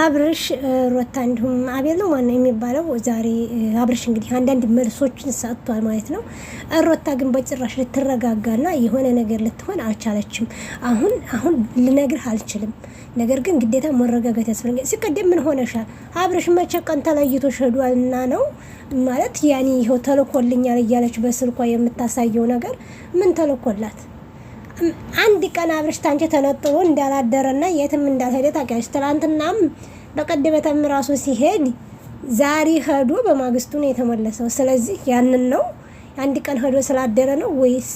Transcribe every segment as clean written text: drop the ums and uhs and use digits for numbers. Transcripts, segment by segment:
አብርሽ ሮታ እንዲሁም አቤል ነው ማነው የሚባለው። ዛሬ አብርሽ እንግዲህ አንዳንድ መልሶችን ሰጥቷል ማለት ነው። ሮታ ግን በጭራሽ ልትረጋጋና የሆነ ነገር ልትሆን አልቻለችም። አሁን አሁን ልነግርህ አልችልም፣ ነገር ግን ግዴታ መረጋጋት ያስፈልጋል። ሲቀደም ምን ሆነሻል አብርሽ መቼ ቀን ተለይቶ ሸዷልና ነው ማለት ያኔ ይኸው ተልኮልኛል እያለች በስልኳ የምታሳየው ነገር ምን ተልኮላት አንድ ቀን አብርሽ ታንቺ ተነጥሎ እንዳላደረና የትም እንዳልሄደ ታውቂያለሽ። ትናንትናም በቀደመተም ራሱ ሲሄድ ዛሬ ሄዶ በማግስቱ ነው የተመለሰው። ስለዚህ ያንን ነው አንድ ቀን ሄዶ ስላደረ ነው ወይስ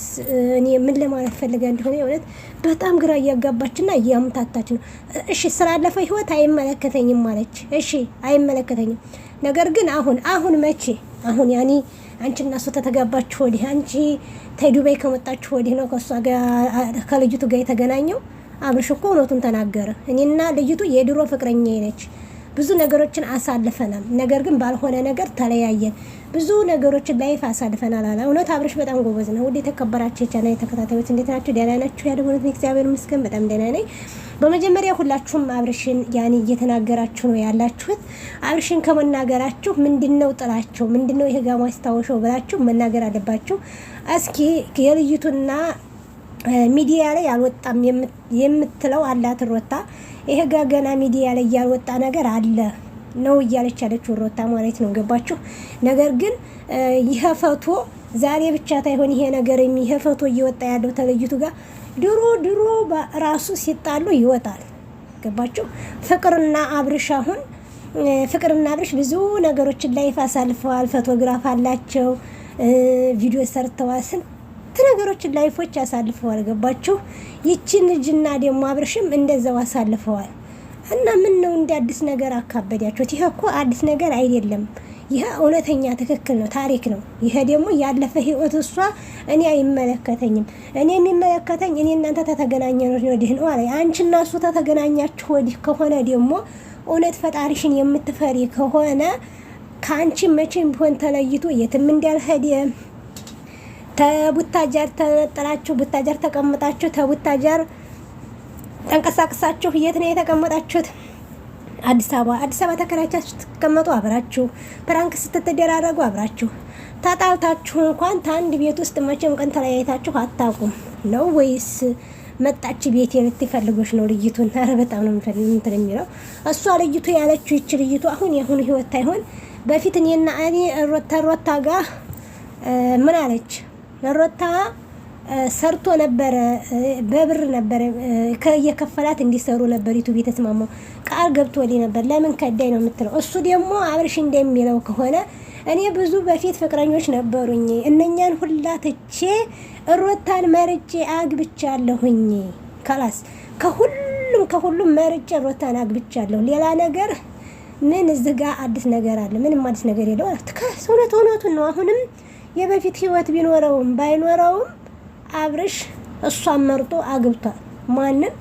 እኔ ምን ለማለት ፈልጋ እንደሆነ የእውነት በጣም ግራ እያጋባችና እያምታታች ነው። እሺ ስላለፈ ህይወት አይመለከተኝም አለች። እሺ አይመለከተኝም፣ ነገር ግን አሁን አሁን መቼ አሁን ያኔ አንቺ እና እሱ ተተጋባችሁ ወዲህ አንቺ ተዱባይ ከመጣችሁ ወዲህ ነው ከእሷ ጋር ከልጅቱ ጋር የተገናኘው። አብርሽ እኮ እውነቱን ተናገረ። እኔና ልጅቱ የድሮ ፍቅረኛ ነች፣ ብዙ ነገሮችን አሳልፈናል። ነገር ግን ባልሆነ ነገር ተለያየን፣ ብዙ ነገሮችን life አሳልፈናል አለ። እውነት አብርሽ በጣም ጎበዝ ነው። ውድ የተከበራችሁ የቻናል ተከታታዮች እንዴት ናችሁ? ደህና ናችሁ? ያደሆኑት እግዚአብሔር ይመስገን በጣም ደህና ነኝ። በመጀመሪያ ሁላችሁም አብርሽን ያኔ እየተናገራችሁ ነው ያላችሁት። አብርሽን ከመናገራችሁ ምንድነው ጥላቸው ምንድነው ይሄ ጋር ማስታወሻው ብላችሁ መናገር አለባችሁ። እስኪ የልጅቱና ሚዲያ ላይ አልወጣም የምትለው አላት ሮታ። ይሄ ጋ ገና ሚዲያ ላይ ያልወጣ ነገር አለ ነው እያለች ያለችው ሮታ ማለት ነው። ገባችሁ? ነገር ግን ይሄ ፈቶ ዛሬ ብቻ ታይሆን ይሄ ነገር ይሄ ፈቶ እየወጣ ያለው ተለይቱ ጋር ድሮ ድሮ ራሱ ሲጣሉ ይወጣል። ገባችሁ? ፍቅርና አብርሽ አሁን ፍቅርና አብርሽ ብዙ ነገሮችን life አሳልፈዋል። ፎቶግራፍ አላቸው፣ ቪዲዮ ሰርተዋል። ስንት ነገሮችን life ኦች አሳልፈዋል። ገባችሁ? ይችን ልጅና ደግሞ አብርሽም እንደዛው አሳልፈዋል። እና ምን ነው እንደ አዲስ ነገር አካበዳችሁት? ይሄ እኮ አዲስ ነገር አይደለም። ይሄ እውነተኛ ትክክል ነው፣ ታሪክ ነው። ይሄ ደግሞ ያለፈ ህይወት እሷ እኔ አይመለከተኝም። እኔ የሚመለከተኝ እኔ እናንተ ተተገናኘ ወዲህ ነው አለ። አንቺና እሱ ተተገናኛችሁ ወዲህ ከሆነ ደግሞ እውነት ፈጣሪሽን የምትፈሪ ከሆነ ከአንቺ መቼም ቢሆን ተለይቶ የትም እንዳልሄደ ተቡታጃር ተነጥላችሁ ቡታጃር ተቀምጣችሁ ተቡታጃር ተንቀሳቅሳችሁ የት ነው የተቀመጣችሁት? አዲስ አበባ አዲስ አበባ ተከራይታችሁ ስትቀመጡ አብራችሁ prank ስትደራረጉ አብራችሁ ታጣልታችሁ እንኳን ታንድ ቤት ውስጥ መቼም ቀን ተለያይታችሁ አታውቁም። ነው ወይስ መጣች ቤት ልትፈልጎች ነው ልይቱን? ኧረ በጣም ነው እንትን የሚለው እሷ ልይቱ ያለችው ይች ልይቱ አሁን የአሁኑ ህይወት አይሆን በፊት እኔና እኔ ሮታ ሮታ ጋር ምን አለች ሮታ ሰርቶ ነበረ፣ በብር ነበረ እየከፈላት እንዲሰሩ ነበር YouTube የተስማማው ቃል ገብቶልኝ ነበር። ለምን ከዳኝ ነው የምትለው። እሱ ደግሞ አብርሽ እንደሚለው ከሆነ እኔ ብዙ በፊት ፍቅረኞች ነበሩኝ፣ እነኛን ሁላ ትቼ ሩታን መርጬ አግብቻለሁኝ። خلاص ከሁሉም ከሁሉም መርጬ ሩታን አግብቻለሁ። ሌላ ነገር ምን እዚህ ጋ አዲስ ነገር አለ? ምንም አዲስ ነገር የለው። እውነት እውነቱን ነው። አሁንም የበፊት ህይወት ቢኖረውም ባይኖረውም አብርሽ እሷን መርጦ አግብቷል። ማንን?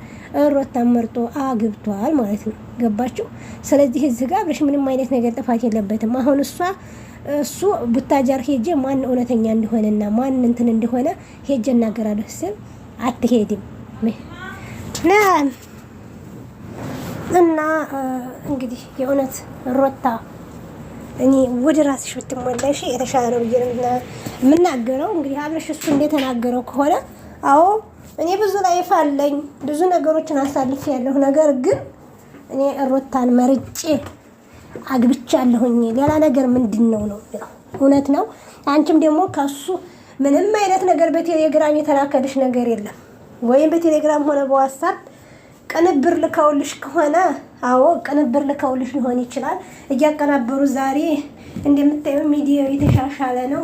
ሩታን መርጦ አግብቷል ማለት ነው። ገባችሁ? ስለዚህ እዚህ ጋር አብርሽ ምንም አይነት ነገር ጥፋት የለበትም። አሁን እሷ እሱ ቡታጃር ሄጄ ማን እውነተኛ እንደሆነና ማን እንትን እንደሆነ ሄጄ እናገራለሁ ስል አትሄድም እና እንግዲህ የእውነት ሮታ እኔ ወደ ራስሽ ብትሞላሽ የተሻለ ነው ብዬ ነው የምናገረው። እንግዲህ አብረሽ እሱ እንደተናገረው ከሆነ አዎ እኔ ብዙ life አለኝ፣ ብዙ ነገሮችን አሳልፍ ያለሁ ነገር ግን እኔ ሩታን መርጬ አግብቻለሁኝ። ሌላ ነገር ምንድን ነው ነው እውነት ነው። አንቺም ደግሞ ከሱ ምንም አይነት ነገር በቴሌግራም የተላከልሽ ነገር የለም ወይም በቴሌግራም ሆነ በዋትስአፕ ቅንብር ልከውልሽ ከሆነ አዎ ቅንብር ልከውልሽ ሊሆን ይችላል። እያቀናበሩ ዛሬ እንደምታየው ሚዲያው የተሻሻለ ነው።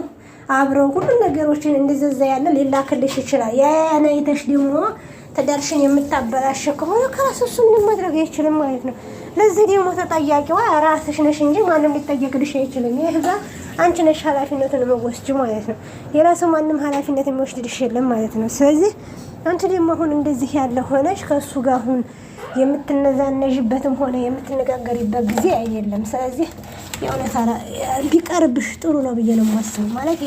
አብረው ሁሉ ነገሮችን እንደዘዛ ያለ ሊላክልሽ ይችላል። ያ ያን አይተሽ ደግሞ ትዳርሽን የምታበላሽ ከሆነ ከራሱ እሱ ምንም ማድረግ አይችልም ማለት ነው። ለዚህ ደግሞ ተጠያቂዋ ራስሽ ነሽ እንጂ ማንም ሊጠየቅልሽ አይችልም። ይህ ጋ አንቺ ነሽ ኃላፊነቱን የምወስጂው ማለት ነው። ሌላ ሰው ማንም ኃላፊነት የሚወስድልሽ የለም ማለት ነው። ስለዚህ አንቺ ደግሞ አሁን እንደዚህ ያለ ሆነሽ ከእሱ ጋር አሁን የምትነዛነዥበትም ሆነ የምትነጋገሪበት ጊዜ አይደለም። ስለዚህ የእውነት ቢቀርብሽ ጥሩ ነው ብዬ ነው የማስበው። ማለት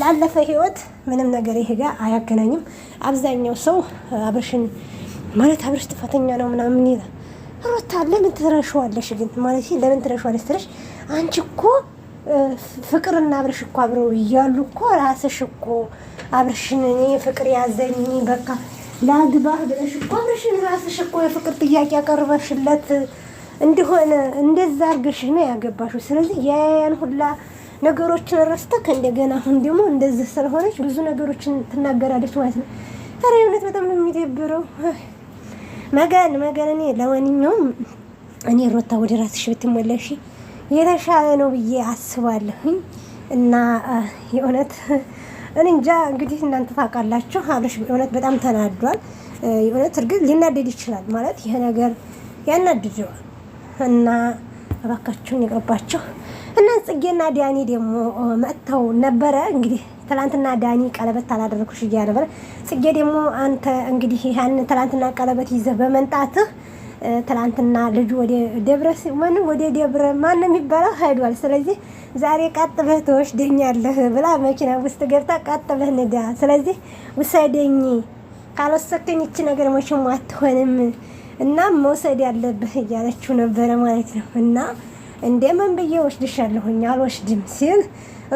ላለፈ ህይወት ምንም ነገር ይሄ ጋር አያገናኝም። አብዛኛው ሰው አብርሽን ማለት አብርሽ ጥፋተኛ ነው ምናምን ይላል። ሩታ ለምን ትረሸዋለሽ ግን? ማለት ለምን ትረሸዋለሽ ትረሽ አንቺ እኮ ፍቅርና አብርሽ እኮ አብረው እያሉ እኮ ራስሽ እኮ አብርሽን እኔ ፍቅር ያዘኝ በቃ ላግባህ ብለሽ እኮ አብርሽን ራስሽ እኮ የፍቅር ጥያቄ ያቀርበሽለት እንደሆነ እንደዛ አድርገሽ ነው ያገባሽው። ስለዚህ ያን ሁላ ነገሮችን ረስተህ እንደገና አሁን ደግሞ እንደዚህ ስለሆነች ብዙ ነገሮችን ትናገራለች ማለት ነው። ኧረ የእውነት በጣም ነው የሚደብረው። መገን መገን እኔ ለማንኛውም እኔ ሮታ ወደ ራስሽ ብትመለሺ የተሻለ ነው ብዬ አስባለሁኝ። እና የእውነት እኔ እንጃ እንግዲህ እናንተ ታውቃላችሁ። አብርሽ የእውነት በጣም ተናዷል። የእውነት እርግጥ ሊናደድ ይችላል ማለት ይሄ ነገር ያናድደዋል። እና እባካችሁን ይቅርባችሁ። እና ጽጌና ዳኒ ደግሞ መጥተው ነበረ እንግዲህ ትላንትና ዳኒ ቀለበት አላደረኩሽ እያለ ነበረ። ጽጌ ደግሞ አንተ እንግዲህ ያን ትላንትና ቀለበት ይዘህ በመንጣትህ ትላንትና ልጁ ወደ ደብረ ማን ወደ ደብረ ማን የሚባለው ሄዷል። ስለዚህ ዛሬ ቀጥ ብለህ ትወስደኛለህ ብላ መኪና ውስጥ ገብታ ቀጥ ብለህ ንዳ፣ ስለዚህ ውሰደኝ፣ ካልወሰድከኝ ይቺ ነገር መቼም አትሆንም እና መውሰድ ያለብህ እያለችው ነበረ ማለት ነው። እና እንደምን ብዬ ወስድሻለሁኝ አልወስድም ሲል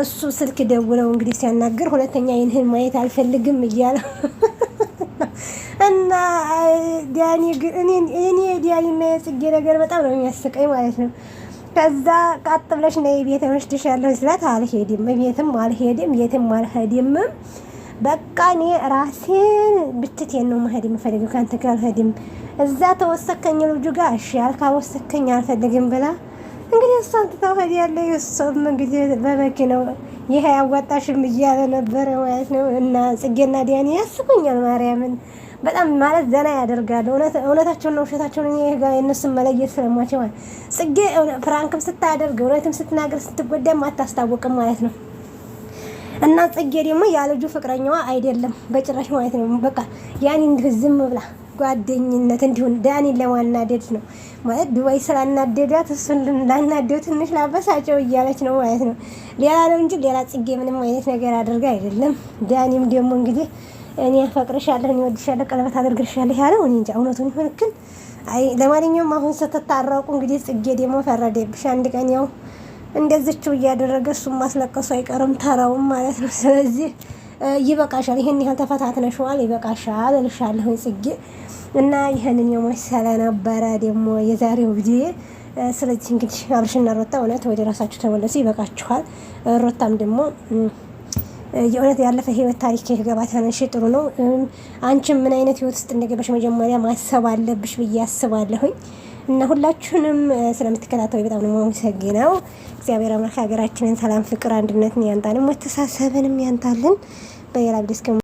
እሱ ስልክ ደውለው እንግዲህ ሲያናግር ሁለተኛ ይህን ማየት አልፈልግም እያለ እና ዳኒ እኔ ዳኒና የጽጌ ነገር በጣም ነው የሚያስቀኝ ማለት ነው። ከዛ ቀጥ ብለሽ ነይ ቤት እወስድሻለሁ ስላት አልሄድም፣ ቤትም አልሄድም፣ የትም አልሄድም። በቃ እኔ ራሴን ብትቴን ነው መሄድ የምፈልገው ከአንተ ጋር አልሄድም። እዛ ተወሰከኝ ልጁ ጋር እሺ ካልወሰከኝ አልፈልግም ብላ እንግዲህ እሷን ትታው ያለ እሷም እንግዲህ በመኪናው ይሄ አያዋጣሽም እያለ ነበረ ማለት ነው። እና ጽጌና ዲያኔ ያስቁኛል ማርያምን በጣም ማለት ዘና ያደርጋሉ። እውነታቸውን ነው ውሸታቸውን እኔ ጋር የእነሱን መለየት ስለማቸው ማለት ጽጌ prank ም ስታደርግ እውነትም ስትናገር ስትጎዳም አታስታውቅም ማለት ነው። እና ጽጌ ደግሞ ያልጁ ፍቅረኛዋ አይደለም በጭራሽ ማለት ነው። በቃ ያኔ እንዲሁ ዝም ብላ ጓደኝነት እንዲሁን ዳኒን ለማናደድ ነው ማለት ዱባይ ስላናደዳት እሱን ላናደው ትንሽ ላበሳጨው እያለች ነው ማለት ነው። ሌላ ነው እንጂ ሌላ ጽጌ ምንም አይነት ነገር አድርጋ አይደለም። ዳኒም ደግሞ እንግዲህ እኔ አፈቅርሻለሁ፣ እኔ እወድሻለሁ፣ ቀለበት አደርግልሻለሁ ያለው እኔ እንጃ እውነቱን ይሆን ግን። አይ ለማንኛውም አሁን ስትታረቁ እንግዲህ ጽጌ ደግሞ ፈረደብሽ። አንድ ቀን ያው እንደዚችው እያደረገ እሱም ማስለቀሱ አይቀርም ተራውም ማለት ነው። ስለዚህ ይበቃሻል፣ ይህን ያህል ተፈታትነሽዋል፣ ይበቃሻል እልሻለሁ ጽጌ እና ይህንን የመሰለ ነበረ ደግሞ የዛሬው ቪዲዮ። ስለዚህ እንግዲህ አብርሽና ሮታ እውነት ወደ ራሳችሁ ተመለሱ፣ ይበቃችኋል። ሮታም ደግሞ የእውነት ያለፈ ህይወት ታሪክ ገባ ተነሽ ጥሩ ነው። አንቺም ምን አይነት ህይወት ውስጥ እንደገባሽ መጀመሪያ ማሰብ አለብሽ ብዬ አስባለሁኝ። እና ሁላችሁንም ስለምትከታተሉ በጣም ነው የማመሰግነው። እግዚአብሔር አምላክ ሀገራችንን ሰላም፣ ፍቅር፣ አንድነትን ያንጣልን፣ መተሳሰብንም ያንጣልን። በሌላ ቪዲዮ እስከ